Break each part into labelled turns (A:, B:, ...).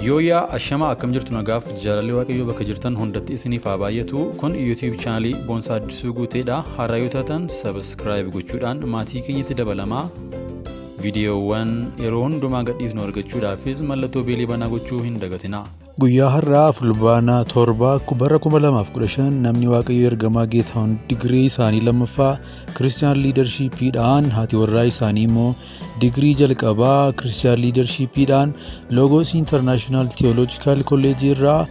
A: Yooyaa ashama, akkam jirtu? Nagaaf jaalalli Waaqayyoo bakka jirtan hundatti isiniif haa baay'atu. Kun YouTube chaanalii Boonsaa Addisuu Guuteedha. Haaraa yoo taatan subscribe gochuudhaan maatii keenyatti dabalamaa. Viidiyoowwan yeroo hundumaa gadhiisnu argachuudhaafis mallattoo beelii banaa gochuu hin dagatinaa.
B: Guyyaa har'aa Fulbaana 7 bara 2015 namni Waaqayyoo ergamaa Geetahuun digirii isaanii lammaffaa Christian Leadershipiidhaan, haati warraa isaanii immoo digirii jalqabaa Christian Leadershipiidhaan Logos International Theological College irraa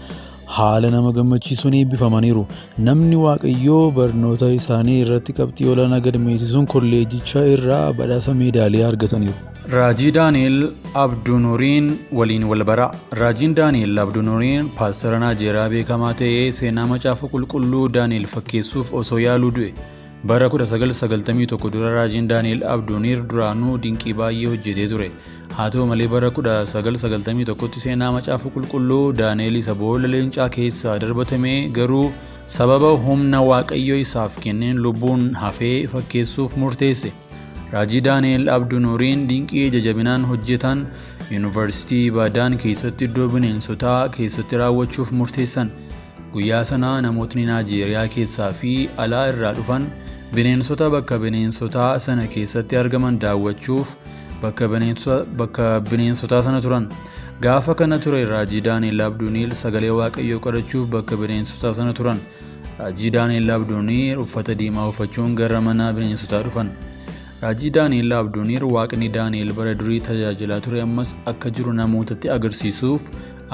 B: haala nama gammachiisuun eebbifamaniiru. Namni Waaqayyoo barnoota isaanii irratti qabxii olaanaa galmeessisuun kolleejicha irraa badhaasa meedaaliyaa argataniiru.
A: Raajii Daani'el Abdunuuriin waliin wal bara. Raajiin Daani'el Abdunuuriin paastara Naajeeriyaa beekamaa ta'ee seenaa Macaafa Qulqulluu Daani'el fakkeessuuf osoo yaaluu du'e. Bara 1991 dura raajiin Daani'el Abduuniir duraanuu dinqii baay'ee hojjetee ture. Haa ta'u malee, bara 1991tti seenaa Macaafa Qulqulluu Daani'el isa boolla leencaa keessaa darbatame, garuu sababa humna Waaqayyo isaaf kenneen lubbuun hafee fakkeessuuf murteesse. Raajii Daani'el Abdunuuriin dinqii ija jabinaan hojjetan Yuunivarsiitii Ibaadaan keessatti iddoo bineensotaa keessatti raawwachuuf murteessan. Guyyaa sana namootni Naajeeriyaa keessaa fi alaa irraa dhufan bineensota bakka bineensotaa sana keessatti argaman daawwachuuf bakka bineensotaa sana turan. Gaafa kana ture Raajii Daani'el Abduuniil sagalee Waaqayyoo qorachuuf bakka bineensotaa sana turan. Raajii Daani'el Abduuniir uffata diimaa uffachuun gara mana bineensotaa dhufan. Raajii Daani'el Abduuniir Waaqni Daani'el bara durii tajaajilaa ture ammas akka jiru namootatti agarsiisuuf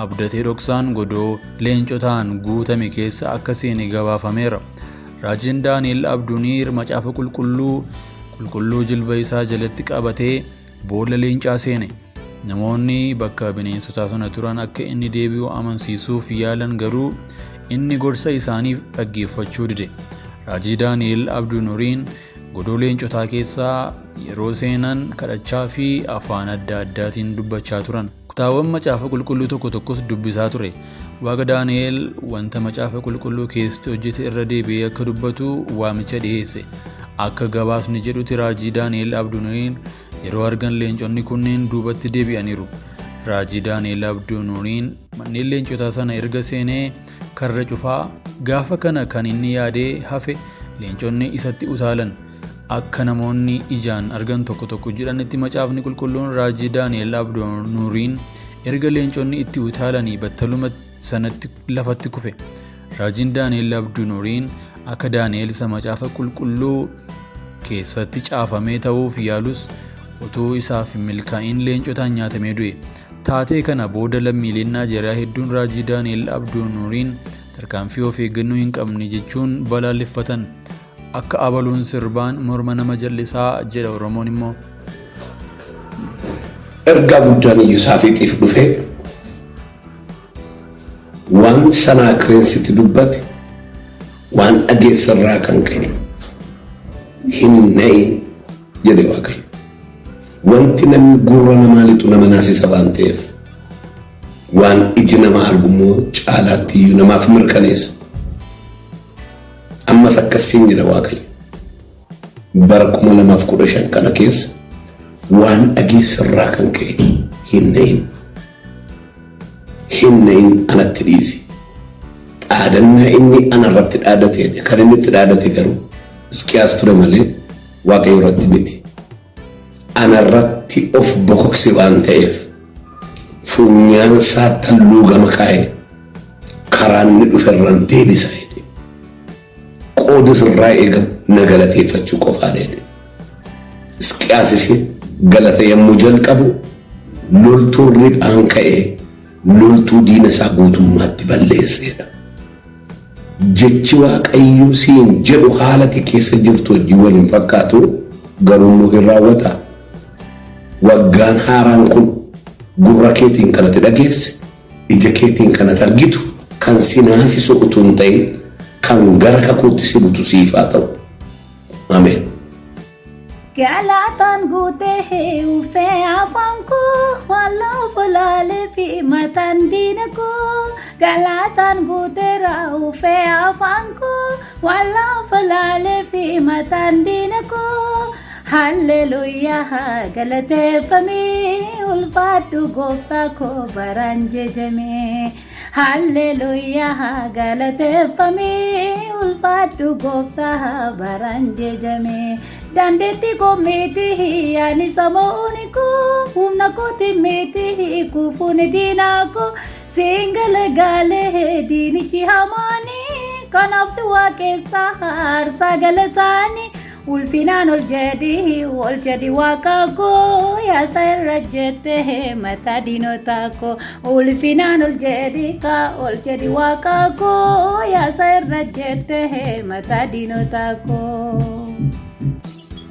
A: abdatee dhoksaan godoo leencotaan guutame keessa akka seene gabaafameera. Raajiin Daani'el Abduuniir Macaafa Qulqulluu qulqulluu jilba isaa jalatti qabatee boolla leencaa seene. Namoonni bakka bineensotaa sana turan akka inni deebi'u amansiisuuf yaalan, garuu inni gorsa isaaniif dhaggeeffachuu dide. Raajii Daani'el Abduunuriin godoo leencotaa keessaa yeroo seenan kadhachaa fi afaan adda addaatiin dubbachaa turan. Kutaawwan Macaafa Qulqulluu tokko tokkos dubbisaa ture. Waaqa Daani'el wanta Macaafa Qulqulluu keessatti hojjete irra deebi'ee akka dubbatu waamicha dhiheesse. Akka gabaasni jedhutti raajii Daani'el Abduunuriin yeroo argan leenconni kunneen duubatti deebi'aniiru. Raajii Daani'el Abduunuriin manneen leencotaa sana erga seenee karra cufaa gaafa kana kan inni yaadee hafe leenconni isatti utaalan. Akka namoonni ijaan argan tokko tokko jedhanitti Macaafni Qulqulluun raajii Daani'el Abduunuriin erga leenconni itti utaalanii battaluma sanatti lafatti kufe. Raajiin Daani'el Abduunuriin akka Daani'el isa Macaafa Qulqulluu keessatti caafamee ta'uuf yaalus utuu isaaf hin milkaa'in leencotaan nyaatamee du'e. Taatee kana booda lammiileen Naajeeriyaa hedduun raajii Daani'el Abduunuriin tarkaanfii of eeggannoo hin qabne jechuun balaaleffatan. Akka abaluun sirbaan morma nama jal'isaa jedha Oromoon immoo.
C: Ergaa guddaan Iyyusaafixiif dhufee waan Sanaakireensitti dubbate, waan dhageessarraa kan ka'e hin na'in jedhe Waaqayyo. Wanti namni gurra namaa lixu nama naasisa waan ta'eef, waan iji nama argu immoo caalaatti iyyuu namaaf mirkaneessa. Ammas akkasiin jedha Waaqayyo. Bara 2015 kana keessa waan dhageessarraa kan ka'e hin na'in. Hin na'in, anatti dhiisi. Dhaadannaa inni anarratti dhaadate, kan inni itti dhaadate garuu Hisqiyaas ture malee Waaqayyo irratti miti. Anarratti of bokokse waan ta'eef funyaan isaa talluu gama kaa'e, karaa inni dhuferraan deebisa jedhe. Qooda sirraa eegamu na galateeffachuu qofaadha jedhe. Hisqiyaasis galata yommuu jalqabu loltuun riphaan ka'ee loltuu diina isaa guutummaatti balleesseedha. Jechi Waaqayyo siin jedhu haala ati keessa jirtu wajjin wal hin fakkaatu, garuu immoo hin raawwata. Waggaan haaraan kun gurra keetiin kan ati dhageesse, ija keetiin kan ati argitu kan si naasisu utuu hin ta'in kan gara kakuutti si butu siif haa ta'u. Ameen.
D: Galataan guutee uffee afaan koo waan lafa laalee fi mataan diina koo. Galataan guuteera uffee afaan koo waan lafa laalee fi mataan diina koo. Halleluuyaa galateeffamee ulfaadhu gooftaa koo baraan jejamee. Halleluuyaa galateeffamee ulfaadhu gooftaa baraan jejamee. Dandeettii koo miti ani samoonni koo humna kooti miti kufuun diinaa koo siin galagalee diinichi hamaanii kanaaf si waaqessaa aarsaa galataanii ulfinaan ol jedhi ol jedhi waaqa koo yaasa irra jette mataa diinotaa koo ulfinaan ol jedhi ka ol jedhi waaqa koo yaasa irra jette mataa diinotaa koo.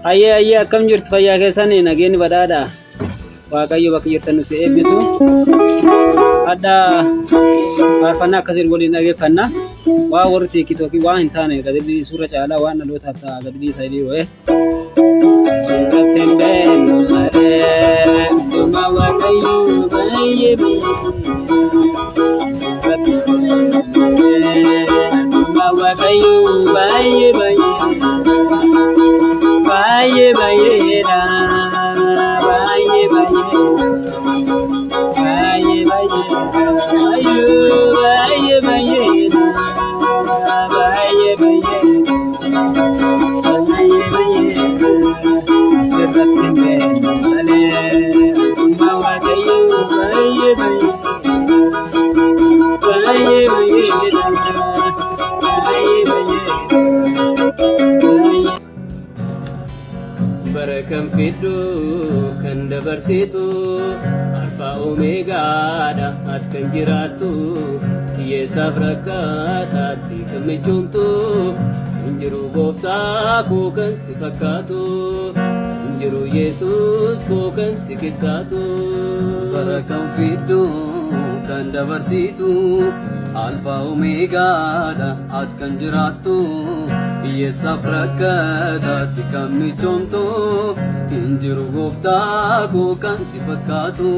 E: Hayyee hayyee, akkam jirtu? Fayyaa keessan? Nageenyi badhaadha. Waaqayyo bakka jirtan nu si eebbisu. Hadha faarfannaa akkasiin waliin dhageeffanna. Waa warri TikTokii waan hin taane gadi dhiisuurra caalaa waan dhalootaaf ta'a gadi dhiisa jedhee wa'ee. Irratti hin beeknu malee dhuma Waaqayyo baay'ee baay'ee. Irratti hin beeknu malee dhuma Waaqayyo baay'ee baay'ee. Baay'ee baay'eedha. Baay'ee baay'ee. Baay'ee baay'eedha. Ayyuu baay'ee baay'eedha. Baay'ee baay'eedha. Baay'ee baay'eedha. Asirratti hin beeknu malee dhuma Waaqayyo baay'ee baay'eedha. Baay'ee baay'eedha. Baay'ee baay'eedha.
F: Bara kan fiddu kan dabarsitu, alfaa omeegaadha ati kan jiraattu, hiyyeessaaf rakkataatti kan michoomtu. Hin jiru gooftaa koo kan si fakkaatu, hin jiru Yesuus koo kan si qixxaatu.
G: Bara kan fiddu kan dabarsitu, alfaa omeegaadha ati kan jiraattu, hiyyeessaaf rakkataatti kan michoomtu. Hin jiru gooftaa koo kan si fakkaatu,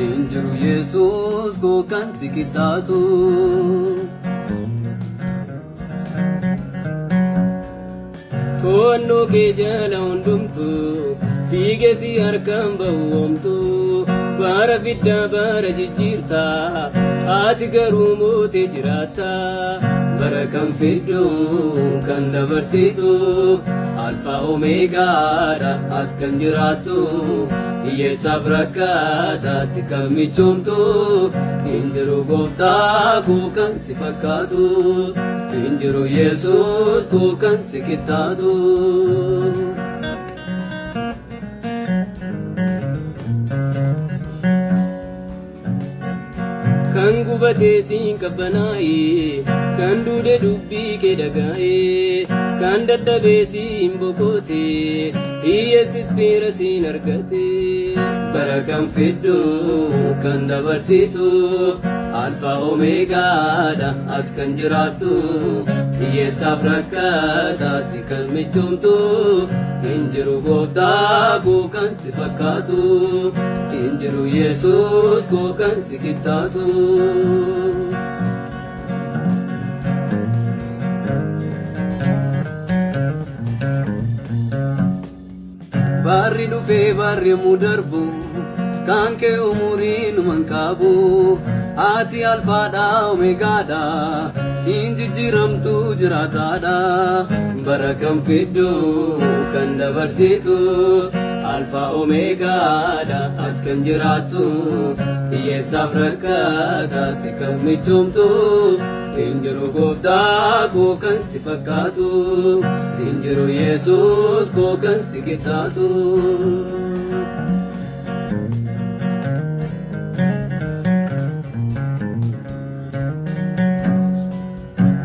G: hin jiru Yesuus koo kan si qixxaatu.
F: To'annoo kee jala hundumtu fiigee si harkaan bahu homtu. Bara fiddaa bara jijjiirta, ati garuu mootee jiraatta.
G: Bara kan fiddu kan dabarsitu, alfaa omeegaadha ati kan jiraattu, hiyyeessaaf rakkataatti kan michoomtu. Hin jiru gooftaa koo kan si fakkaatu, hin jiru Yesuus koo kan si qixxaatu.
F: Kan gubatee siin qabbanaa'e, kan duude dubbii kee dhagaa'e, kan dadhabee siin boqote, hiyyeessis fira siin argate.
G: Bara kan fiddu kan dabarsitu, alfaa omeegaadha ati kan jiraattu, hiyyeessaaf rakkataatti kan michoomtu. Hin jiru gooftaa koo kan si fakkaatu, hin jiru Yesuus koo kan si qixxaatu. Barri dhufee barri yommuu darbu, kan kee umurii numan qabu. Ati alfaadha omeegaadha, hin jijjiiramtu jiraataadha. Bara kan fiddu kan dabarsitu, alfaa omeegaadha ati kan jiraattu, hiyyeessaaf rakkataatti kan michoomtu. Hin jiru gooftaa koo kan si fakkaatu, hin jiru Yesuus koo kan si qixxaatu.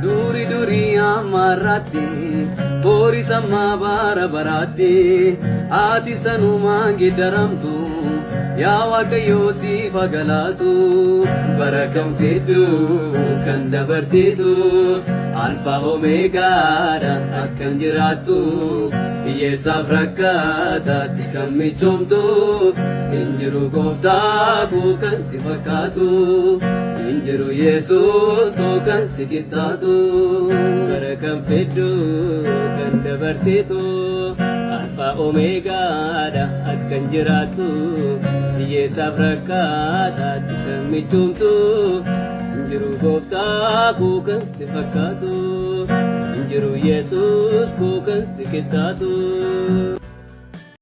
G: Duri durii amma irratti, horii sammaa bara baraatti, ati sanumaan geeddaramtu, yaa Waaqayyoo siif haa galaatu. Bara kan fiddu kan dabarsitu, alfaa omeegaadha ati kan jiraattu, hiyyeessaaf rakkataatti kan michoomtu. Hin jiru gooftaa koo kan si fakkaatu, hin jiru Yesuus koo kan si qixxaatu.
F: Bara kan fiddu kan dabarsitu alfaa Alfaa Omeegaadha ati kan jiraattu hiyyeessaaf rakkaataatti kan michoomtu. Hin jiru gooftaa koo kan si fakkaatu, hin jiru Yesuus koo kan si qixxaatu.